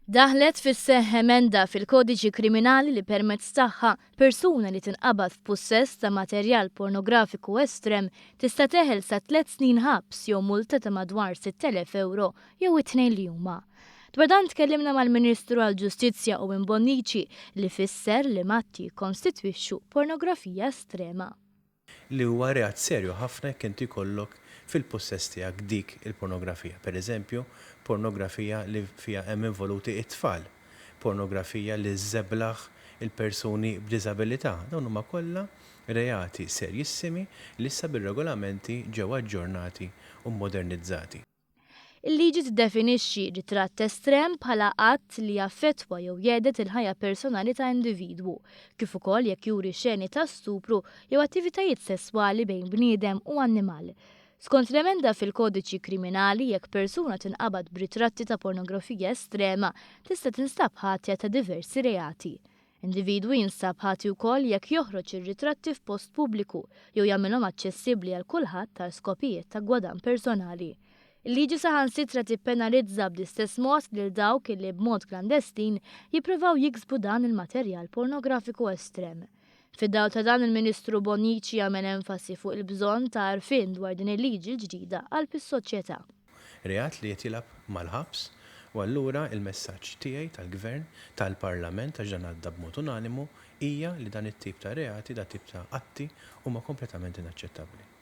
Daħlet fis-seħħ emenda fil-Kodiċi Kriminali li permezz tagħha persuna li tinqabad f'pussess ta' materjal pornografiku estrem tista' teħel sa tliet snin ħabs jew multa ta' madwar 6,000 ewro jew it-tnejn li huma. Dwar dan tkellimna mal-Ministru għall-Ġustizzja Owen Bonnici li fisser li matti jikkonstitwixxu pornografija estrema. Li huwa reat serju ħafna jekk inti jkollok fil-pussess tiegħek dik il-pornografija. Per eżempju, pornografija li fiha hemm involuti t-tfal, pornografija li żżeblaħ il-persuni b'diżabilità. Dawn huma kollha reati serjissimi li issa bir-regolamenti ġew aġġornati u mmodernizzati. Il-liġi tiddefinixxi ritratt estrem bħala att li jaffettwa jew jehdet il-ħajja personali ta' individwu, kif ukoll jekk juri xeni ta' stupru jew attivitajiet sesswali bejn bniedem u annimal. Skont l-emenda fil-Kodiċi Kriminali, jekk persuna tinqabad b'ritratti ta' pornografija estrema, tista' tinstab ħatja ta' diversi reati. Individwu jinstab ħati wkoll jekk joħroġ ir-ritratti f'post pubbliku jew jagħmilhom aċċessibbli għal kulħadd għal skopijiet ta' gwadann personali. Il-liġi saħansitra tippenalizza bl-istess mod lil dawk li b'mod klandestin jippruvaw jiksbu dan il-materjal pornografiku estrem. Fid-dawl ta' dan il-Ministru Bonnici għamel enfasi fuq il-bżonn ta' għarfien dwar din il-liġi l-ġdida qalb is-soċjetà. Reat li qed jilgħab mal-ħabs u allura il-messaġġ tiegħi, tal-Gvern, tal-Parlament, għax dan għadda b'mod unanimu, hija li dan it-tip ta' reati, dat-tip ta' atti huma kompletament inaċċettabbli.